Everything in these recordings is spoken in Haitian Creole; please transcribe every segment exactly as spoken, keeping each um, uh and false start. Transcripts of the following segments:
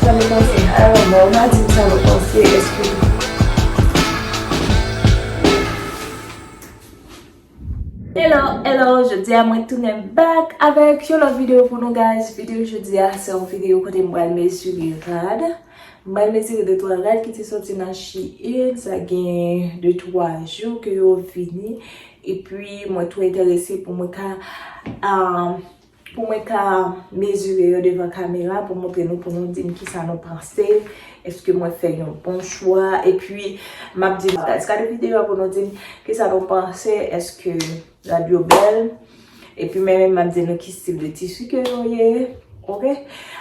Sa nou panse? Alò, bon, ou pa di m sa nou panse, èske... Hello, hello, jodi a mwen tounen back avèk yon lòt videyo pou nou, guys. Videyo jodi a se yon videyo kote m pral mezire rad. M pral mezire de twa rad ki te soti nan Shein, sa gen de twa jou ke yo vini. Epi mwen tou enterese pou mwen ka, ah, pou mwen ka mezire yo devan kamera pou montre nou, pou nou di m kisa nou panse. Èske mwen fè yon bon chwa? Epi m ap di nou, guys, gade videyo a pou nou di m kisa nou panse. Èske rad yo bèl? Epi mwen menm m ap di nou ki stil de tisi ke nou ye. Oke?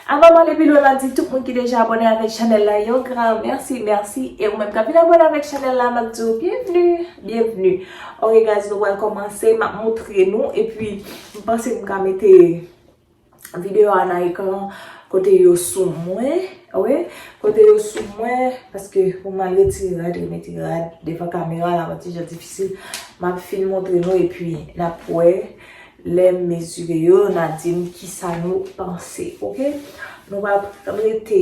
Avan m ale pi lwen, m ap di tout moun ki deja abòne avèk chanèl la, yon gran mèsi, mèsi. E ou menm k ap vin abòne avèk chanèl la, m ap di w byenvni, byenvni. Oke, guys, nou pral kòmanse, m ap montre nou. Epi m panse m ka mete videyo a nan ekran kote yo sou mwen, wi, kote yo sou mwen, paske pou m al retire rad, remete rad devan kamera la, yon ti jan difisil. M ap fin montre nou, epi n ap wè lè m mezire yo, n a di m kisa nou panse, oke? Nou pa rete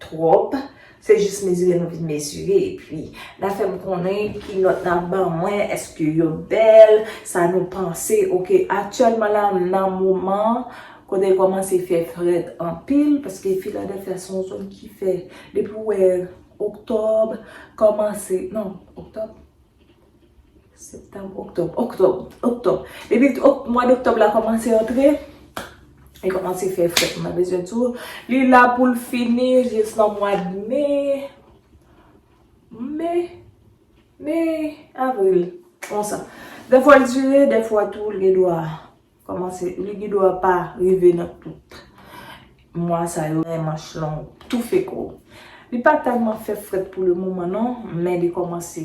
twòp. Se jis mezire nou vin mezire, epi n a fè m konnen ki nòt n ap ban mwen, èske yo bèl, sa nou panse. Oke, aktyèlman la, m nan moman kote l kòmanse fè frèt anpil, paske Filadèlfya se yon zòn ki fè, depi w wè oktòb kòmanse, non, oktòb, septanm, oktòb, oktòb, oktòb. Depi ok-, mwa doktòb la kòmanse antre, li kòmanse fè frèt, m pa bezwen di w. Li la pou l fini jis nan mwa de me. Me, me, avril, konsa. Dèfwa l dire, dèfwa tou, li gen dwa kòmanse, li gen dwa pa rive nan tout mwa sa yo, manch long, toufe kò w. Li pa tèlman fè frèt pou le moman, non, men li kòmanse,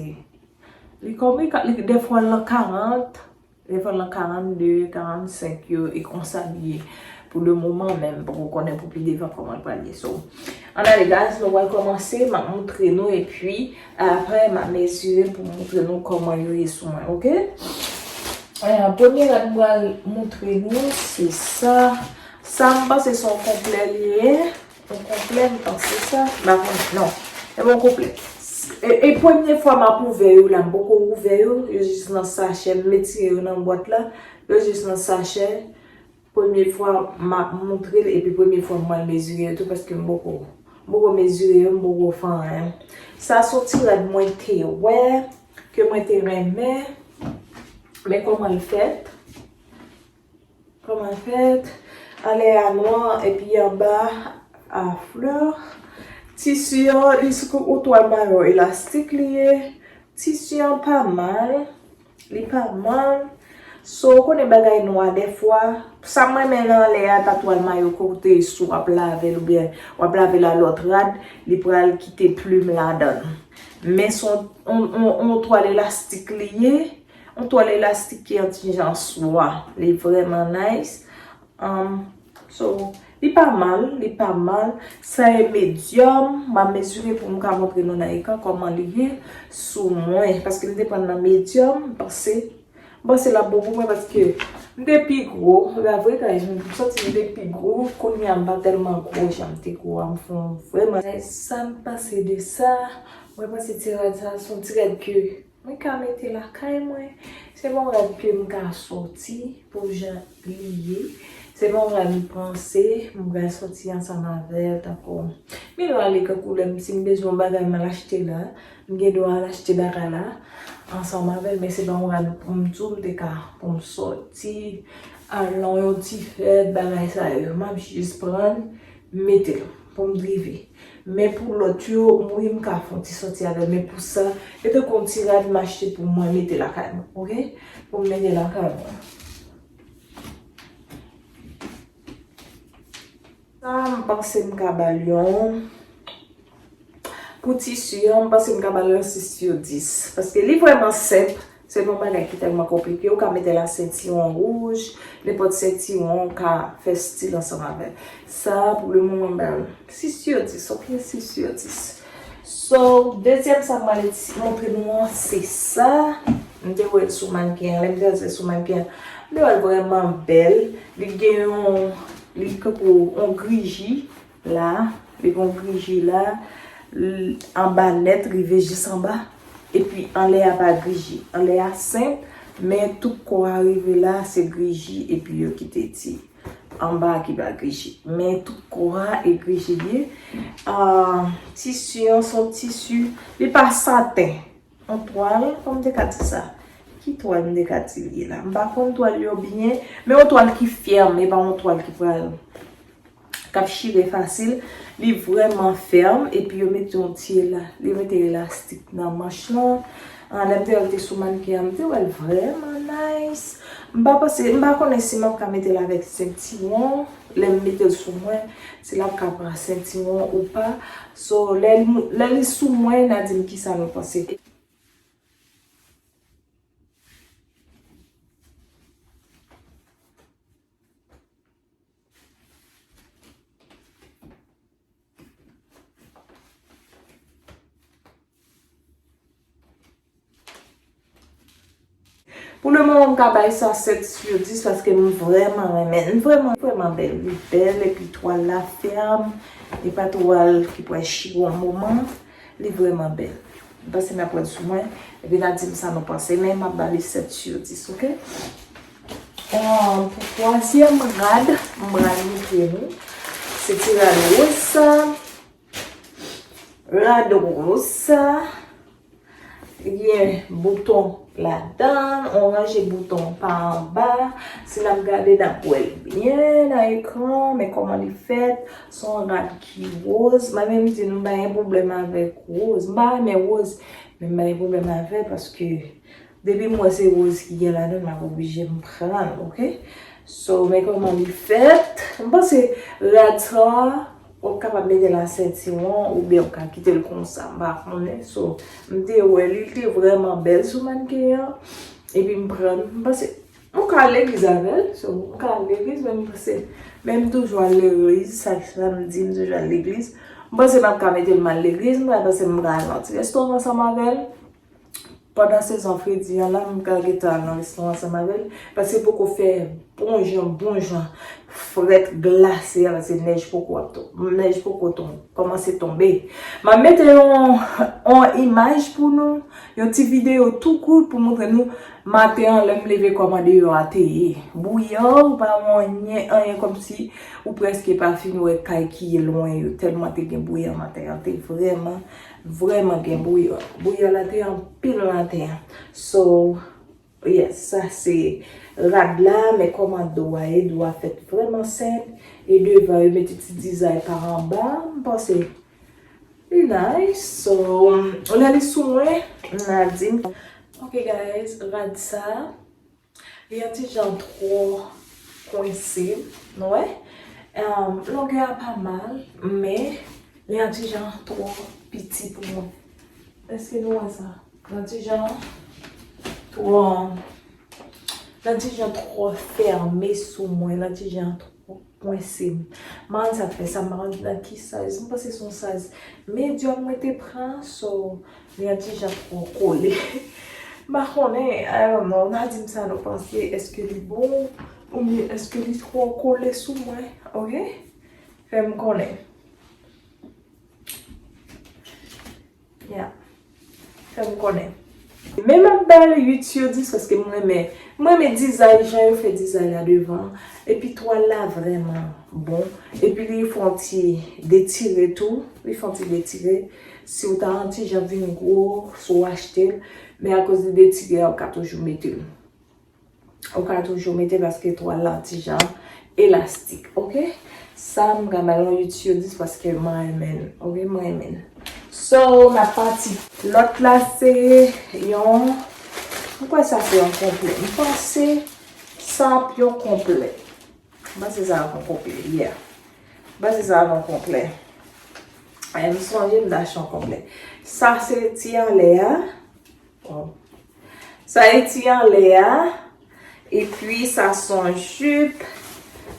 li kòm-, li ka, li, dèfwa l nan karant, dèfwa l nan karannde, karannsenk yo, e konsa li ye pou le moman, men m poko konnen pou pi devan kòman l pral ye. So, ann ale, guys, nou pral kòmanse, m ap montre nou, epi apre, m ap mezire pou m montre nou kòman yo ye sou mwen, oke? Eh, premye rad m pral montre nou, se sa. Sa, m panse se yon konplè li ye. Yon konplè, m panse sa. M pa konnen, non. E yon konplè. E, e premye fwa m ap ouvè yo la, m poko ouvè yo. Yo jis nan sachè, m retire yo nan bwat la. Yo jis nan sachè. Premye fwa m ap montre l, epi premye fwa m pral mezire yo tou, paske m poko, m poko mezire yo, m poko fè anyen. Sa se yon ti rad mwen te wè, ke mwen te renmen. Men kòman l fèt? Kòman l fèt? Anlè a nwa, epi anba a flè. Tisi an, li sou yon twal mayo elastik li ye. Tisi an pa mal. Li pa mal. So, ou konnen bagay nwa dèfwa. Sa m renmen nan anlè a, ta twal mayo kote si w ap lave l oubyen w ap lave l a lòt rad, li pral kite plim ladan l. Men se yon, yon, yon, yon twal elastik li ye. Yon twal elastik ki yon ti jan swa. Li vrèman nice. Um, so, li pa mal, li pa mal. Sa e medyòm. M ap mezire pou m ka montre nou nan ekran kòman li ye sou mwen. Paske m te pran nan medyòm, m panse, m panse l ap bon pou mwen paske m te pi gwo. La vre, guys, m santi m te pi gwo. Kounye a, m pa tèlman gwo jan m te gwo a. M fè yon vrèman. Sa m panse de sa? Mwen panse ti rad sa, se yon ti rad ke mwen ka mete lakay mwen. Se pa yon rad ke m ka sòti pou jan li ye. Se pa yon rad m panse m pral sòti ansanm avè l tankou. Men yo ale kankou lè m, si m bezwen yon bagay, m al achte la. M gen dwa al achte bagay la ansanm avè l, men se pa yon rad pou m di w m te ka, pou m sòti, al nan yon ti fèt, bagay sa yo. M ap jis pran l, mete l pou m drive. Men pou lòt yo, m, wi, m ka fè yon ti sòti avè l, men pou sa, e tankou yon ti rad m achte pou mwen mete lakay mwen, oke? Pou m mete lakay mwen. Sa, m panse m ka ba l yon, pou tisi an, m panse m ka ba l yon sis sou dis. Paske li vrèman senp. Se pa yon bagay ki tèlman konplike. Ou ka mete l a sentiwon wouj, nenpòt sentiwon ou ka fè stil ansanm avè l. Sa, pou le moman, m ba l sis sou dis, oke, sis sou dis. So, dezyèm sa m pral montre nou an, se sa. M te wè l sou mannken an. Lè m te wè l sou mannken an, m te wè l vrèman bèl. Li gen yon, li kankou yon griji. La, li gon griji la, l- anba nèt, rive jis anba. Epi anlè a pa griji. Anlè a senp, men tout kò a rive la, se griji, epi yo kite ti anba a ki pa griji. Men tout kò a e griji li ye. Ah, tisi an se yon tisi, li pa saten. Yon twal, kòman m te ka di sa? Ki twal m te ka di li ye la? M pa konn twal yo byen, men yon twal ki fèm, e pa yon twal ki pral k ap chire fasil. Li vrèman fèm, epi yo mete yon ti ela- li mete elastik nan manch lan. Ah, lè m te wè l te sou mannken an, m te wè l vrèman nice. M pa panse, m pa konnen si m ap ka mete l avèk sentiwon. Lè m mete l sou mwen, si l ap ka pran sentiwon ou pa. So, lè l, lè li sou mwen, n a di m kisa nou panse. Pou le moman, m ka bay sa sèt sur dis paske m vrèman renmen l. Li vrèman, vrèman bèl. Li bèl epi twal la fèm. Li pa twal ki pral chire yon moman. Li vrèman bèl. M panse n ap wè l sou mwen. Epi n a di m sa nou panse, men m ap ba li sèt sur dis, oke? Ahn, pou twazyèm rad, m pral montre nou. Se ti rad woz sa. Rad woz sa. Li gen bouton ladan l, yon ranje bouton pa anba. Si n ap gade, n ap wè l byen nan ekran, men kòman li fèt. Se yon rad ki woz. Mwen menm di nou, m pa gen pwoblèm avèk woz. M pa renmen woz, men m pa gen pwoblèm avè l paske depi m wè se woz ki gen ladan l, m ap oblije m pran l, oke? So, men kòman li fèt. M panse rad sa a, w ap kapab mete l a sentiwon oubyen w ka kite l konsa, m pa konnen. So, m te wè li, li te vrèman bèl sou mannken an. Epi m pran l, m panse m ka al legliz avè l. So, m ka al legliz, men m panse, men m toujou al legliz, chak samdi m toujou al legliz. M panse m ap ka mete l m al legliz, m pa panse m ka al nan ti restoran ansanm avè l. Pandan sezon fredi an la, m ka gentan al nan restoran ansanm avè l, paske poko fè bon jan, bon jan frèt glase a, paske nèj poko ap ton-, nèj poko ton-, kòmanse tonbe. M ap mete yon, yon imaj pou nou, yon ti videyo tou kout pou montre nou maten an, lè m leve, kòman deyò a te ye. Bouyi, ou pa wè anyen, anyen, kòmsi ou prèske pa fin wè kay ki lwen yo, tèlman te gen bouyi maten an, te vrèman, vrèman gen bouyi. Bouyi la te anpil maten an. So, yes, sa se rad la, men kòman do a ye, do a fèt vrèman senp. E devan, yo mete ti dizay pa anba, m panse li nice. So, lè li sou mwen, m a di m. Ok, guys, rad sa, li yon ti jan twò kwense, nou wè? Em, longè a pa mal, men li yon ti jan twò piti pou mwen. Èske nou wè sa? Li yon ti jan twò, li yon ti jan twò fèmen sou mwen, li yon ti jan twò kwense m. M pa konn sa k fè sa, m pa konn nan ki size. M panse se yon size medium mwen te pran, so, li yon ti jan twò kole. M pa konnen, I don't know. N a di m sa nou panse, èske li bon, oubyen èske li twò kole sou mwen, oke? Fè m konnen. Yeah. Fè m konnen. Men m ap ba l uit sur dis paske m renmen, m renmen dizay, jan yo fè dizay la devan. Epi twal la vrèman bon. Epi li fè yon ti detire tou. Li fè yon ti detire. Si w ta yon ti jan vin gwo, si w achte l. Men akoz li detire a, ou ka toujou mete l. Ou ka toujou mete paske twal la ti jan elastik, oke? Sa, m ka ba l yon uit sur dis paske mwen renmen l, oke? Mwen renmen l. So, n ap pati. Lòt la, se yon, m kwè sa se yon konplè. M panse sa ap yon konplè. M panse sa ap yon konplè, yeah. M panse sa ap yon konplè. Ay, m sonje m t achte yon konplè. Sa se ti anlè a. Sa e ti anlè a. Epi sa se yon jip.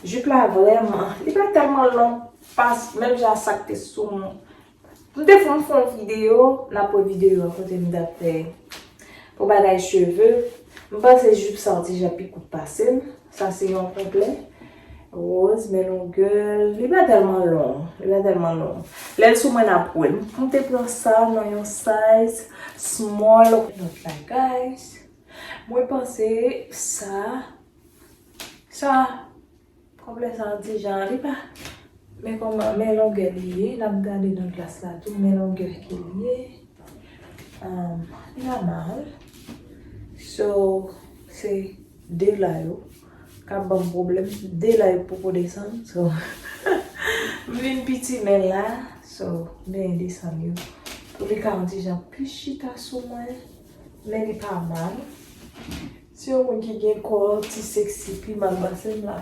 Jip la vrèman, li pa tèlman long, pas, menm jan sa k te sou m. M te fè, m fè yon videyo, n ap wè videyo a kote m t ap fè pou bagay cheve. M panse jip sa yon ti jan pi kout pase m. Sa se yon konplè. Woz, men longè l, li pa tèlman long. Li pa tèlman long. Lè l sou mwen, n ap wè. M te pran sa nan yon size small. Lòt la, guys. Mwen panse sa, sa, konplè sa an ti jan, li pa. Men kòman, men longè li ye, n ap gade nan glas la tou, men longè ke li ye. Um, li pa mal. So, se de la yo k ap ban m pwoblèm. De la yo poko desann. So, m vin piti men la. So, m benyen desann yo. Pou li ka yon ti jan plis chita sou mwen. Men li pa mal. Si yon moun ki gen kò ti seksi pi mal pase m la.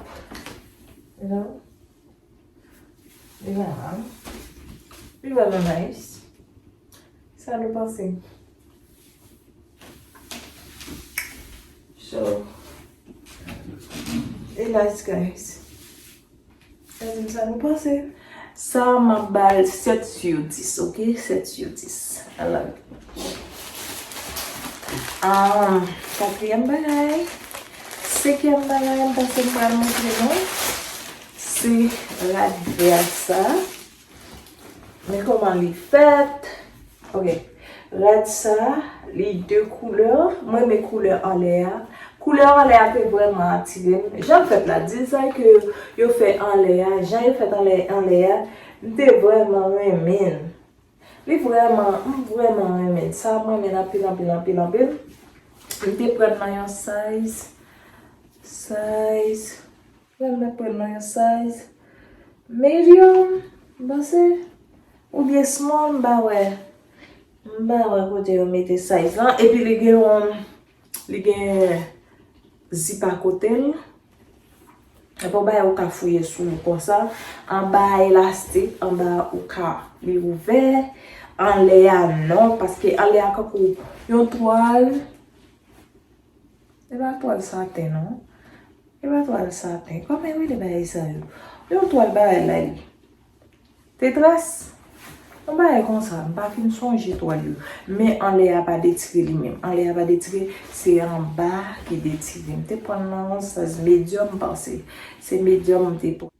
You know? Li pa mal. Li vrèman nice. Sa nou panse? So, e nice, guys. Sa di m sa nou panse. Sa, m ap ba l sèt sou dis, ok? Sèt sou dis. I love it. Um, katriyèm bagay. Senkyèm bagay, m panse m pral montre nou. Se rad vè sa. Men kòman li fèt. Ok. Rad sa, li de koulè. Mwen renmen koulè anlè a. Koulè anlè a te vrèman atire m. Jan l fèt la, di sa ke yo fè anlè a, jan yo fèt anlè, anlè a, m te vrèman renmen l. Li vrèman, m vrèman renmen l. Sa, mwen renmen l anpil, anpil, anpil, anpil. M te pran l nan yon size, size, Mwen mèt pran nan yon size medium, m panse, oubyen small, m pa wè. M pa wè kote yo mete size lan. Epi li gen yon, li gen zip akote l. E pa yon bagay ou ka fouye sou ou konsa. Anba a elastik, anba ou ka, li ouvè. Anlè a non, paske anlè a kankou yon twal. E pa twal saten non. E pa twal saten. Kòman yo rele bagay sa yo? Yon twal bagay la li. Tetras? Yon bagay konsa, m pa fin sonje twal yo. Men anlè a pa detire li menm. Anlè a pa detire, se anba ki detire. M te pran l nan yon size medium, m panse. Se medium m te pran.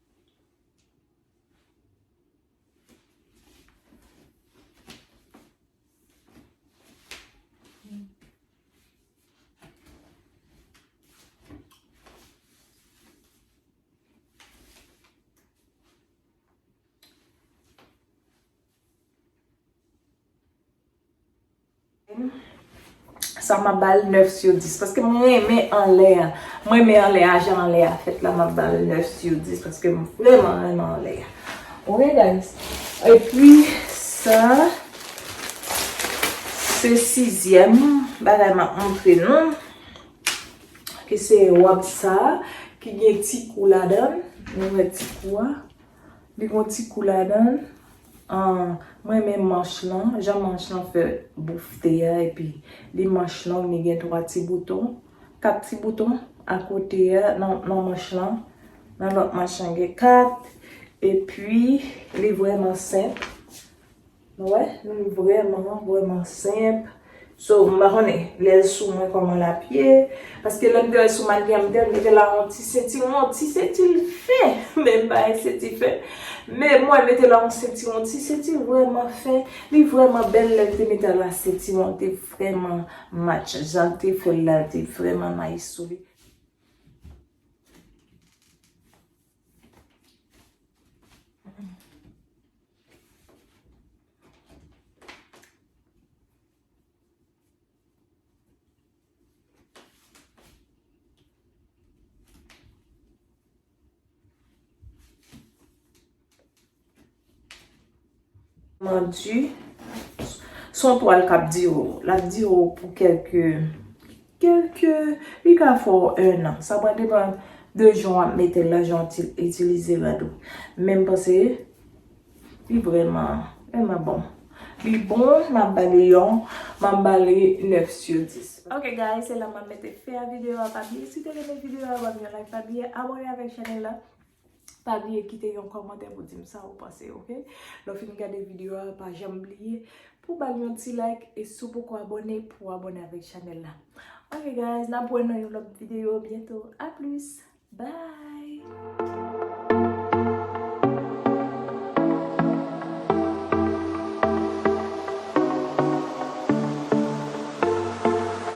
Sa m ap ba l nèf sou dis, paske mwen renmen anlè a. Mwen renmen anlè a, jan anlè a fèt la, m ap ba l nèf sou dis, paske m vrèman renmen anlè a. Ok, guys. Epi, sa, se sizyèm bagay m ap montre nou. Ki se wòb sa, ki gen ti kou ladan l. Nou wè ti kou a. Li gon ti kou ladan l. An, mwen renmen manch lan, jan manch lan fè boufte a, epi li manch long, li gen twa ti bouton, kat ti bouton akote a, nan, nan manch lan, nan lòt manch lan gen kat, epi li vrèman senp. Nou wè, li vrèman, vrèman senp. So, m pa konnen, lè l sou mwen kòman l ap ye. Paske lè m te wè l sou mannequin an, m te mete la yon ti senti, yon ti senti l fen. Men m pa gen senti fen. Men mwen mete la yon senti, yon ti senti vrèman fen. Li vrèman bèl lè m te mete la senti, yon te vrèman match. Jan l te fè l la, l te vrèman nice sou li. Mandi, se yon twal k ap dire w. L ap dire w pou kèlke, kèlke, li ka fè w en an. Sa pral depann de jan w ap mete l la, jan w ti-, itilize rad ou. Men m panse, li vrèman, vrèman bon. Li bon, m ap ba li yon, m ap ba li nèf sou dis. Ok, guys, se la m ap mete fen a videyo a. Pa bliye, si w te renmen videyo a, ban m yon like, pa bliye abòne avèk chanèl la. Pa bliye kite yon kòmantè pou di m sa ou panse, ok? Lè w fin gade videyo a, pa janm bliye pou ba l yon ti like, e si w poko abòne, pou w abòne avèk chanèl la. Ok, guys, n ap wè nan yon lòt videyo byento. A plis! Bye!